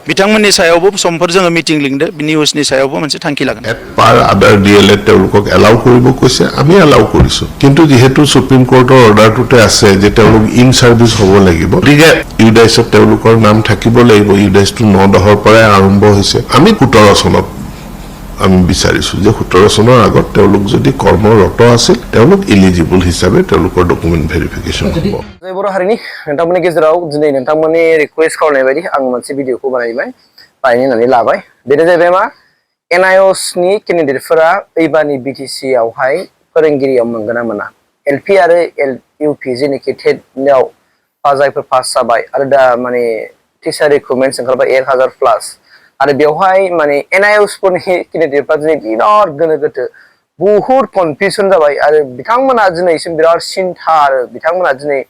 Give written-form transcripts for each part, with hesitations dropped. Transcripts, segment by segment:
बिथांमोननि सायावबो समफोर जोङो मिटिं लिंदो निउसनि सायावबो मोनसे थांखि लागोन पार आदार डिएलएड তেওঁলোকক এলাউ কৰিব কৈছে আমি এলাউ কৰিছো কিন্তু যেহেতু সুপ্ৰিম কোৰ্টৰ অৰ্ডাৰটোতে আছে যে তেওঁলোক ইন সাৰ্ভিস হ'ব লাগিব গতিকে ইউডাইছত তেওঁলোকৰ নাম থাকিব লাগিব ইউডাইছটো ৯-১০ৰ পৰাই আৰম্ভ হৈছে আমি ১৭ চনত আমি বিচাৰিছো যে ১৭ চনৰ আগত তেওঁলোক যদি কৰ্মৰত আছিল তেওঁলোক এলিজিবল হিচাপে তেওঁলোকৰ ডকুমেন্ট ভেৰিফিকেশন হ'ব जय बर' हारिनि नोंथांमोननि गेजेराव दिनै नोंथांमोननि रिक्वेस्ट खालामनाय बायदि आं मोनसे भिडिअखौ बानायबाय बानायनानै लाबाय बेनो जाहैबाय मा NIOS नि केन्डिडेटफोरा एबारनि BTC आवहाय फोरोंगिरियाव मोनगोन ना मोना LP आरो UP जेनेखि टेटआव जायफोर पास जाबाय आरो दा माने टिचार रिक्रुटमेन्ट ओंखारबाय 1000 प्लास आरो बेवहाय माने NIOS फोरनि केन्डिडेटफ्रा दिनै बिराद गोनो गोथो बहुत कनफ्यूजन जाबाय आरो बिथांमोना दिनैसिम बिराद सिन्था आरो बिथांमोना दिनै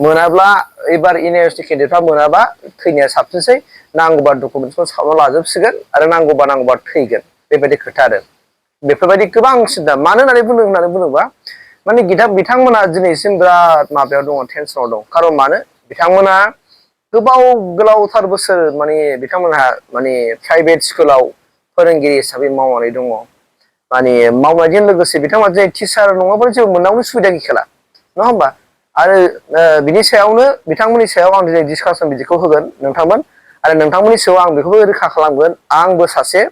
मोनाब्ला एबार NIOS नि केन्डिडेटफ्रा मोनाबा थैनाया साबसिनसै नांगौबा डकुमेन्टसखौ सावना लाजोबसिगोन आरो नांगौबा थैगोन बेबायदि खोथा आरो बेफोरबायदि गोबां सिन्था मानो होननानै बुङोबा माने बिथांमोना दिनैसिम बिराद माबायाव दङ टेनसनाव दं खारन मानो बिथांमोना गोलावथार बोसोर माने बिथांमोनहा माने प्राइभेट स्कुलाव फोरोंगिरि हिसाबै मावनानै दङ माने मावनायजों लोगोसे बिथांमोना जे टिचार नङाबा जेबो मोननांगौ सुबिदा गैखाला नङा होमबा आरो बिनि सायावनो बिथांमोननि सायाव आं दिनै डिसकासन बिदिखौ होगोन नोंथांमोन आरो नोंथांमोननि सायाव आं बेखौबो रोखा खालामगोन आंबो सासे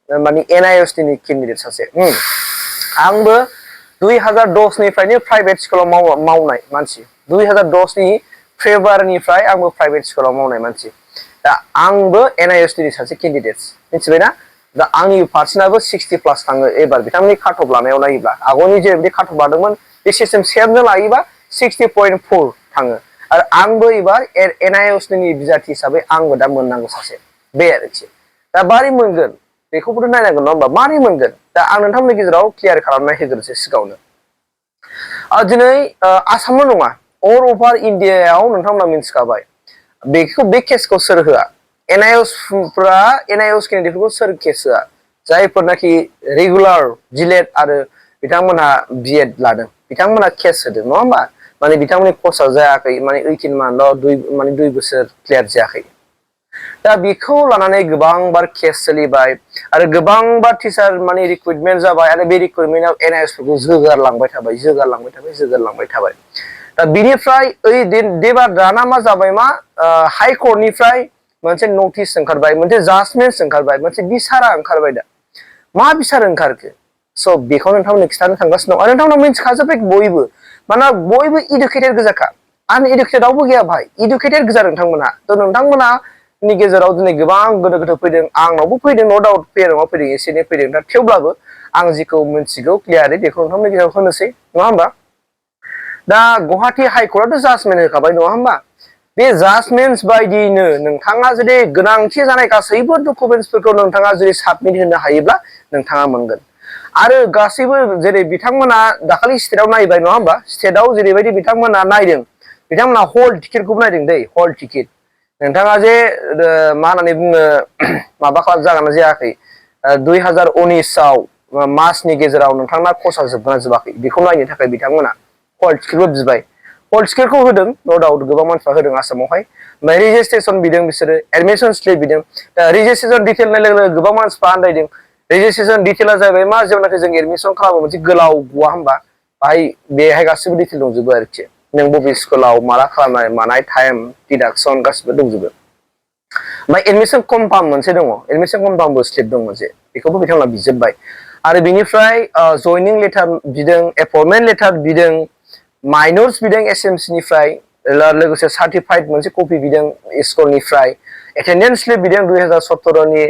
माने NIOS नि केन्डिडेट सासे आंबो 2010 निफ्रायनो प्राइभेट स्कुलाव मावनाय मानसि 2010 नि फेब्रुवारिनिफ्राय आंबो प्राइभेट स्कुलाव मावनाय मानसि दा आंबो NIOS नि सासे केन्डिडेट मिथिबायना दा आंनि पार्सेन्टआबो 60 प्लास थाङो एबार बिथांमोननि काटअफ लानायाव नायोब्ला आगोलनि जे बिदि काटअफ लादोंमोन बे सिस्टेम सेमनो लायोबा 60.4 थाङो आरो आंबो एबार NIOS नि बिजाथि हिसाबै आंबो दा मोननांगौ सासे बे आरोखि दा मारै मोनगोन बेखौबोथ' नायनांगोन नङा होमबा मारै मोनगोन दा आं नोंथांमोननि गेजेराव क्लियार खालामना होग्रोनोसै सिगाङावनो दिनै आसामल' नङा अल अभार इन्डियायाव नोंथांमोना मिन्थिखाबाय बे केसखौ सोर होआ NIOS केन्डिडेटफोरखौ सोर केस होआ जायफोरनाखि रेगुलार डिलेट आरो बिथांमोनहा BEd लादों बिथांमोनहा केस होदों नङा होमबा माने बिथांमोननि कर्सआ जायाखै माने 18 मान्थआव 2 बोसोर क्लियार जायाखै दा बेखौ लानानै गोबांबार केस सोलिबाय आरो गोबांबार टिचार माने रिक्रुटमेन्ट जाबाय आरो बे रिक्रुटमेन्टआव NIOS फोरखौ जोगारलांबाय थाबाय दा बिनिफ्राय देबार दाना मा जाबाय मा हाइ कर्टनिफ्राय मोनसे नटिस ओंखारबाय मोनसे जाजमेन्ट ओंखारबाय मोनसे बिसारा ओंखारबाय दा मा बिसार ओंखारखो स' बेखौ नोंथांमोननो खिथानो थांगासिनो दं आरो नोंथांमोना मिन्थिखाजोब्बाय बयबो मानोना बयबो इडुकेटेड गोजाखा आनइडुकेटेडआवबो गैया भाई इडुकेटेड गोजा नोंथांमोना थ' नोंथांमोना नि गेजेराव दिनै गोबां गोनो गोथो फैदों आंनावबो फैदों न' डाउट पेरेन्टआव फैदों एसे एनै फैदों दा थेवब्लाबो आं जिखौ मिन्थिगौ क्लियारै बेखौ नोंथांमोननि गेजेराव होनोसै नङा होमबा दा गुवाहाटि हाइकर्टआथ' जाजमेन्ट होखाबाय नङा होमबा बे जाजमेन्ट बायदियैनो नोंथाङा जुदि गोनांथि जानाय गासैबो डकुमेन्टसफोरखौ नोंथाङा जुदि साबमिट होनो हायोब्ला नोंथाङा मोनगोन आरो गासैबो जेरै बिथांमोना दाखालि स्टेटआव नायबाय नङा होमबा स्टेटआव जेरैबायदि बिथांमोना नायदों बिथांमोना हल टिकेटखौबो नायदों दै हल टिकेट नोंथाङा जे मा होननानै बुङो माबा जागोन ना जायाखै 2019 आव मार्चनि गेजेराव नोंथांना कर्सआ जोबगोन ना जोबाखै बेखौ नायनो थाखाय बिथांमोना हल टिकेटबो बिबाय हल टिकेटखौ होदों नो डाउट गोबां मानसिफ्रा होदों आसामावहाय ओमफ्राय रेजिस्ट्रेसन बिदों बिसोरो एडमिसन स्लिप बिदों दा रेजिस्ट्रेसन डिटेल नाय लोगो लोगो गोबां मानसिफ्रा आन्दायदों रेजिस्ट्रेसन डिटेला जाहैबाय मा जेब्लानाखि जों एडमिसन खालामो मोनसे गोलाव गवा होमबा बाहाय बेहाय गासिबो डिटेल दंजोबो आरोखि नों बबे स्कुलाव माला खालामनाय मानाय टाइम डिडाक्सन गासिबो दंजोबो ओमफ्राय एडमिसन कनफार्म मोनसे दङ एडमिसन कनफार्मबो स्लिप दं मोनसे बेखौबो बिथांमोना बिजोब्बाय आरो बिनिफ्राय जयनिं लेटार बिदों एपइन्टमेन्ट लेटार बिदों माइनर्स बिदों SMC निफ्राय लोगोसे सार्टिफाइड मोनसे कपि बिदों स्कुलनिफ्राय एटेन्डेन्स स्लिप बिदों 2017 नि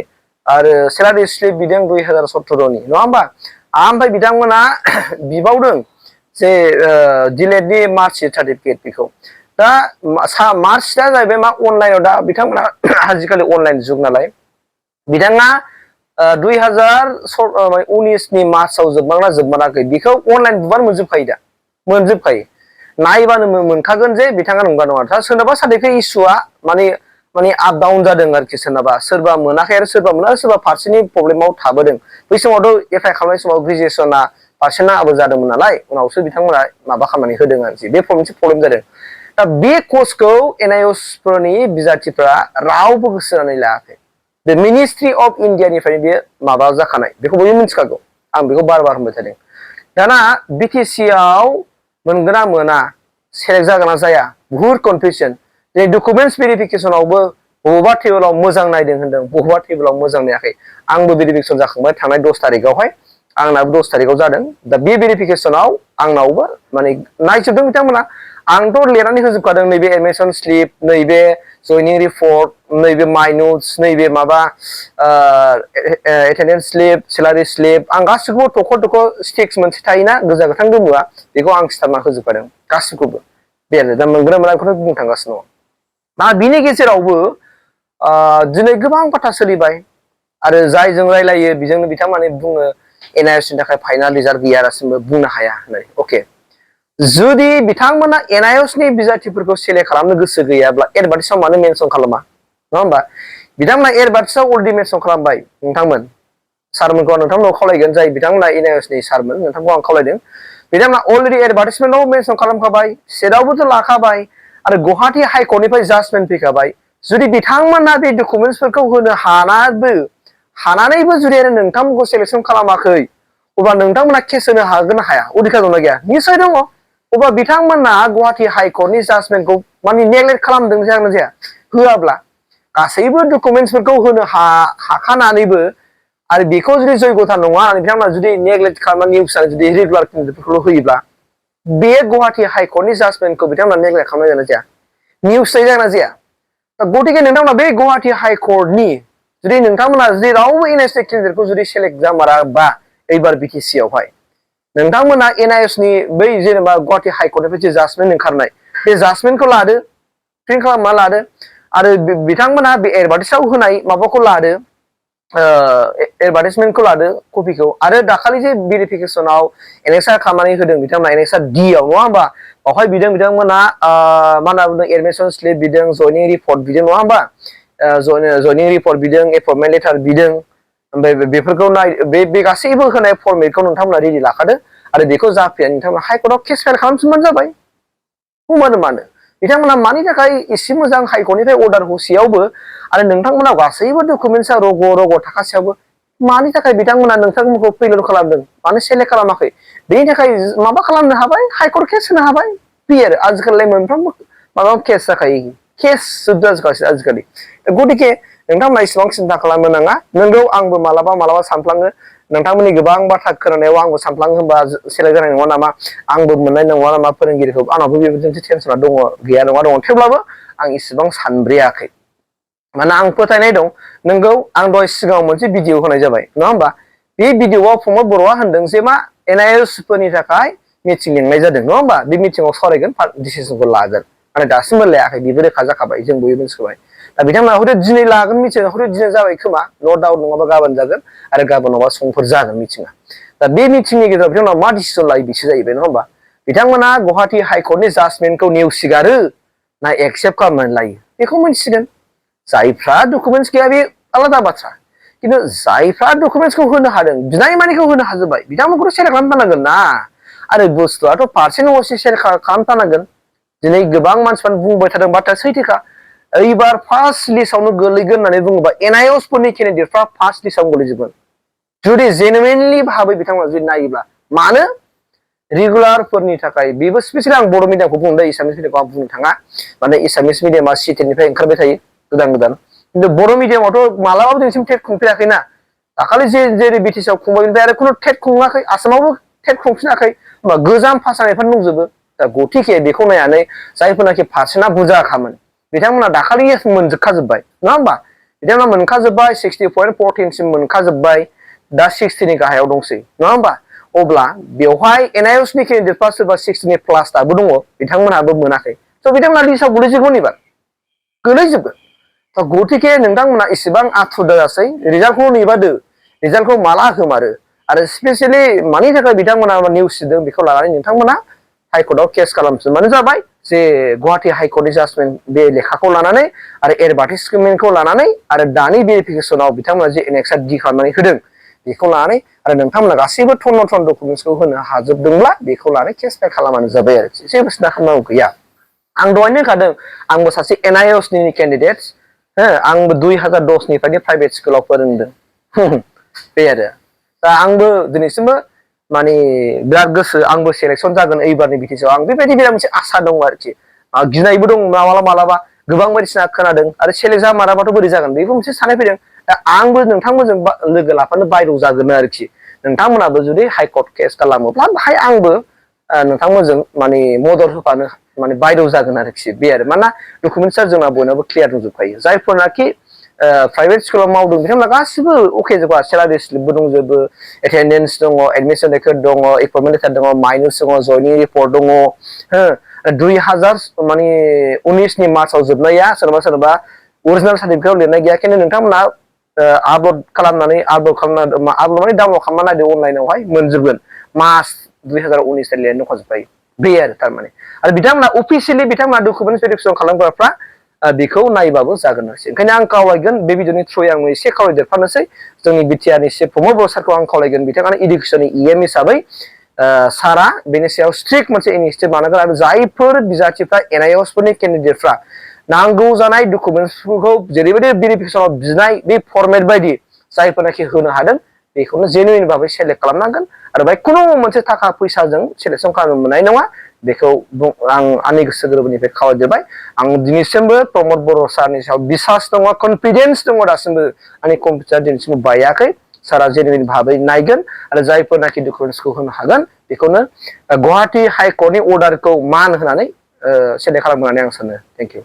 आरो सेलारि स्लिप बिदों 2017 नि नङा होमबा ओमफ्राय बिथांमोना बिबावदों जे डिलेटनि मार्कशिट सार्टिफिकेट बेखौ दा मार्कशिटआ जाहैबाय मा अनलाइनाव दा बिथांमोना आजिखालि अनलाइन जुग नालाय बिथाङा 2019 नि मार्चआव जोबबांना जोबमाराखै बेखौ अनलाइन बुबानो मोनजोबखायो दा मोनजोबखायो नायबानो मोनखागोन जे बिथाङा नंगौ नङा दा सोरनाबा सार्टिफिकेट इसुआ माने आप डाउन जादों आरोखि सोरबा मोनाखै आरो सोरबा मोना सोरबा फारसेनि प्रब्लेमाव थाबोदों बै समावथ' एप्लाइ खालामनाय समाव ग्रेजुवेसना पार्सेन्टआ आबो जादोंमोन नालाय उनावसो बिथांमोना माबा खालामनानै होदों आरोखि बे मोनसे प्रब्लेम जादों दा बे कर्सखौ NIOS फोरनि बिजाथिफ्रा रावबो गोसो होनानै लायाखै बे मिनिस्ट्रि अफ इन्डियानिफ्राय बे माबा जाखानाय बेखौ बयबो मिथिखागौ आं बेखौ बार बार होनबाय थादों दाना BTC आव मोनगोन ना मोना सेलेक्ट जागोन ना जाया बुहुत कनफिउजन जे डकुमेन्टस भेरिफिकेसनावबो बबेबा टेबोलाव मोजां नायदों होनदों बबेबा टेबोलाव मोजां नायाखै आंबो भेरिफिकेसन जाखांबाय थांनाय 10 तारिखआवहाय आंनाबो 10 तारिखआव जादों दा बे भेरिफिकेसनाव आंनावबो माने नायजोबदों बिथांमोना आंथ' लिरनानै होजोबखादों नैबे एडमिशन स्लिप नैबे जयनिं रिपर्ट नैबे माइ नोट्स नैबे माबा एटेन्डेन्स स्लिप सेलारि स्लिप आं गासिखौबो थख' स्टिक्स मोनसे थायोना गोजा गोथां गोमोआ बेखौ आं सिथाबना होजोबखादों गासिखौबो बे आरो दा मोनगोन ना मोना बेखौनो बुंनो थांगासिनो दङ दा बिनि गेजेरावबो दिनै गोबां बाथ्रा सोलिबाय आरो जायजों रायलायो बेजोंनो बिथांमोना बुङो NIOS नि थाखाय फाइनाल रिजाल्ट गैया दासिमबो बुंनो हाया होननानै अके जुदि बिथांमोना NIOS नि बिजाथिफोरखौ सेलेक्ट खालामनो गोसो गैयाब्ला एडभार्टाइजआव मानो मेनसन खालामा नङा होमबा बिथांमोना एडभार्टाइजआव अलरेडि मेनसन खालामबाय नोंथांमोन सारमोनखौ नोंथांमोनाव खावलायगोन जाय बिथांमोना NIOS नि सारमोन नोंथांखौ आं खावलायदों बिथांमोना अलरेडि एडभार्टाइजमेन्टआव मेनसन खालामखाबाय सेटआवबोथ' लाखाबाय आरो गुवाहाटी हाइकर्टनिफ्राय जाजमेन्ट फैखाबाय जुदि बिथांमोना बे डकुमेन्टसफोरखौ होनो हानानैबो जुदि नोंथांमोनखौ सेलेक्सन खालामाखै अब्ला नोंथांमोना केस होनो हागोन ना हाया अधिकार दंना गैया निश्चय दङ अब्ला बिथांमोना गुवाहाटी हाइकर्टनि जाजमेन्टखौ माने नेग्लेक्ट खालामदों जागोन जाया होआब्ला गासैबो डकुमेन्टसफोरखौ होनो हाखानानैबो आरो बेखौ जुदि जयगथा नङा होननानै बिथांमोना जुदि नेग्लेक्ट खालामनानै निउसआ जुदि रेगुलार केन्डिडेटफोरखौल' होयोब्ला बे गुवाहाटी हाइकर्टनि जाजमेन्टखौ बिथांमोना नेग्लेक्ट खालामनाय जाना जाया निउस जाया ना जाया गतिके नोंथांमोना बे गुवाहाटी हाइकर्टनि जुदि नोंथांमोना जुदि रावबो NIOS केन्डिडेटखौ जुदि सेलेक्ट जामाराबा एबार BTC आवहाय नोंथांमोना NIOS नि बै जेनेबा गुवाहाटी हाइकर्टनिफ्राय जे जाजमेन्ट ओंखारनाय बे जाजमेन्टखौ लादो प्रिन्ट खालामना लादो आरो बिथांमोना बे एडभार्टाइजआव होनाय माबाखौ लादो एडभार्टाइजमेन्टखौ लादो कपिखौ आरो दाखालि जे भेरिफिकेसनाव एनेक्सार खालामनानै होदों बिथांमोना एनेक्सार D आव नङा होमबा बावहाय बिथांमोना मा होनना बुंदों एडमिशन स्लिप बिदों जयनिं रिपर्ट बिदों नङा होमबा जयनिं रिपर्ट बिदों एपइन्टमेन्ट लेटार बिदों ओमफ्राय बेफोरखौ बे गासैबो होनाय फर्मेटखौ नोंथांमोना रेडि लाखादो आरो बेखौ जाफैया नोंथांमोना हाइकर्टआव केस फाइल खालामफिनबानो जाबाय मानो बिथांमोना मानि थाखाय एसे मोजां हाइकर्टनिफ्राय अर्डार होसेयावबो आरो नोंथांमोनाव गासैबो डकुमेन्टसा रग' थाखासेयावबो मानि थाखाय बिथांमोना नोंथांमोनखौ फेलर खालामदों मानो सेलेक्ट खालामाखै बेनि थाखाय माबा खालामनो हाबाय हाइकर्ट केस होनो हाबाय बे आरो आजिखालि मोनफ्रोमबो माबा केस जाखायो केस जागासिनो आजिखालि गतिके नोंथांमोना इसेबां सिन्था खालामनो नाङा नोंगौ आंबो मालाबा सानफ्लाङो नोंथांमोननि गोबां बाथ्रा खोनानायाव आंबो सानफ्लाङो होनबा सेलेक्ट जानाय नङा नामा आंबो मोननाय नङा नामा फोरोंगिरिखौ आंनावबो बेबायदि टेनसना दङ गैया नङा दङ थेवब्लाबो आं इसेबां सानब्रेयाखै माने आं फोथायनाय दं नोंगौ आं दहाय सिगाङाव मोनसे भिडिअ होनाय जाबाय नङा होमबा बे भिडिअआव फंबाय बर'आ होनदों जे मा NIOS फोरनि थाखाय मिटिं लिंनाय जादों नङा होमबा बे मिटिंआव सावरायगोन डिसिसनखौ लागोन नाथाय दासिमबो लायाखै बेबो रोखा जाखाबाय जों बयबो मिथिखाबाय दा बिथांमोना हयथ' दिनै लागोन मिटिं हयथ' दिनै जाबाय खोमा नो डाउट नङाबा गाबोन जागोन आरो गाबोन नङाबा समफोर जागोन मिटिङा दा बे मिटिंनि गेजेराव बिथांमोना मा डिसिसन लायो बिसो जाहैबाय नङा होमबा बिथांमोना गुवाहाटी हाइकर्टनि जाजमेन्टखौ नेवसिगारो ना एक्सेप्ट खालामनानै लायो बेखौ मोनथिसिगोन जायफ्रा डकुमेन्टस गैया बे आलादा बाथ्रा किन्तु जायफ्रा डकुमेन्टसखौ होनो हादों बिनाय मानिखौ होनो हाजोब्बाय बिथांमोनखौथ' सेलेक्ट खालामथारनांगोन ना आरो बुस्थुआथ' पार्सेन्ट वाइसै सेलेक्ट खालामथारनांगोन दिनै गोबां मानसिफ्रानो बुंबाय थादों बाथ्राया सैथोखा एबार फार्स्ट लिस्टआवनो गोलैगोन होननानै बुङोबा NIOS फोरनि केन्डिडेटफ्रा फार्स्ट लिस्टआवनो गोलैजोबगोन जुदि जेनुइनलि भाबै बिथांमोना जुदि नायोब्ला मानो रेगुलारफोरनि थाखाय बेबो स्पेसियेलि आं बर' मिडियामखौ बुंदों एसामिस मिडियामखौ आं बुंनो थाङा माने एसामिस मिडियामा सिटेटनिफ्राय ओंखारबाय थायो गोदान किन्तु बर' मिडियामावथ' मालाबाबो दिनैसिम टेट खुंफेराखैना दाखालि जेरै BTC आव खुंबाय बेनिफ्राय आरो खुनु टेट खुङाखै आसामावबो टेट खुंफिनाखै होमबा गोजाम पास जानायफोर दंजोबो दा गतिके बेखौ नायनानै जायफोरनाखि पार्सेन्टआ बुरजाखामोन बिथांमोना दाखालि मोनजोबखाजोब्बाय नङा होमबा बिथांमोना मोनखाजोब्बाय 60.14 मोनखाजोब्बाय दा 60 नि गाहायाव दंसै नङा होमबा अब्ला बेवहाय NIOS नि केन्डिडेटफ्रा सोरबा 60 नि प्लास दाबो दङ बिथांमोनहाबो मोनाखै स' बिथांमोना लिस्टआव गोलैजोबगोन एबार गोलैजोबगोन स' गतिके नोंथांमोना इसेबां आथुर दाजासै रिजाल्टखौ नेबादो रिजाल्टखौ माला होमारो आरो स्पेसियेलि मानि थाखाय बिथांमोना नेवसिदों बेखौ लानानै नोंथांमोना हाइकर्टआव केस खालामफिनबानो जाबाय जे गुवाहाटी हाइकर्टनि जाजमेन्ट बे लेखाखौ लानानै आरो एडभार्टाइजमेन्टखौ लानानै आरो दानि भेरिफिकेसनाव बिथांमोना जे एनेक्सार D खालामनानै होदों बेखौ लानानै आरो नोंथांमोना गासैबो टन डकुमेन्टसखौ होनो हाजोबदोंब्ला बेखौ लानानै केस फाइल खालामबानो जाबाय आरो जेबो सिन्था खालामनांगौ गैया आं दहायनो होनखादों आंबो सासे NIOS नि केन्डिडेट आंबो 2010 निफ्रायनो प्राइभेट स्कुलाव फोरोंदों बे आरो दा आंबो दिनैसिमबो माने बिराद गोसो आंबो सेलेक्सन जागोन एबारनि बिटिसिआव आं बेबायदि बिराद मोनसे आसा दं आरोखि गिनायबो दं मालाबा गोबां बायदिसिना खोनादों आरो सेलेक्ट जामाराबाथ' बोरै जागोन बेबो मोनसे साननाय फैदों दा आंबो नोंथांमोनजों लोगो लाफानो बायद' जागोन आरोखि नोंथांमोनाबो जुदि हाइ कर्ट केस खालामोब्ला बाहाय आंबो नोंथांमोनजों माने मदद होफानो माने बायद' जागोन आरोखि बे आरो मानोना डकुमेन्टसा जोंना बयनाबो क्लियार दंजोबखायो जायफोरनाखि प्राइभेट स्कुलाव मावदों बिथांमोना गासिबो अके जोबा सेलारि स्लिपबो दंजोबो एटेन्डेन्स दङ एडमिसन रेकर्ड दङ एपइन्टमेन्ट लेटार दङ माइनस दङ जयनिं रिपर्ट दङ हो 2019 नि मार्चआव जोबनाया सोरबा अरिजिनेल सार्टिफिकेटआव लिरनाय गैया खिन्थु नोंथांमोना आपल'ड खालामनानै आपल'ड माने डाउनल'ड खालामना नायदो अनलाइनावहाय मोनजोबगोन मार्च 2019 लिरनाय दंखाजोबखायो बे आरो थारमाने आरो बिथांमोना अफिसियेलि बिथांमोना डकुमेन्ट भेरिफिकेसन खालामग्राफ्रा बेखौ नायबाबो जागोन आरोखि ओंखायनो आं खावलायगोन बे भिडिअनि थ्रुयै आं एसे खावलायदेरफानोसै जोंनि बिटिआरनि चिफ प्रमद बर सारखौ आं खावलायगोन बिथाङानो इडुकेसननि इएम हिसाबै सारा बेनि सायाव स्ट्रिक्ट मोनसे इनिसिएटिभ लानांगोन आरो जायफोर बिजाथिफ्रा एनआइअसफोरनि केन्डिडेटफ्रा नांगौ जानाय डकुमेन्टसफोरखौ जेरैबायदि भेरिफिकेसनाव बिनाय बे फरमेट बायदि जायफोरनाखि होनो हादों बेखौनो जेनुइन भाबै सेलेक्ट खालामनांगोन आरो बाय खुनु मोनसे थाखा फैसाजों सेलेक्सन खालामनो मोननाय नङा बेखौ आं आंनि गोसो गोरबोनिफ्राय खावलायजोबबाय आं दिनैसिमबो प्रमद बर सारनि सायाव बिसास दङ कनफिडेन्स दङ दासिमबो आंनि कम्पिउटार दिनैसिमबो बायाखै सारा जेनुइन भाबै नायगोन आरो जायफोरनाखि डकुमेन्टसखौ होनो हागोन बेखौनो गुवाहाटी हाइकर्टनि अर्डारखौ मान होनानै सेलेक्ट खालामगोन होननानै आं सानो थेंक इउ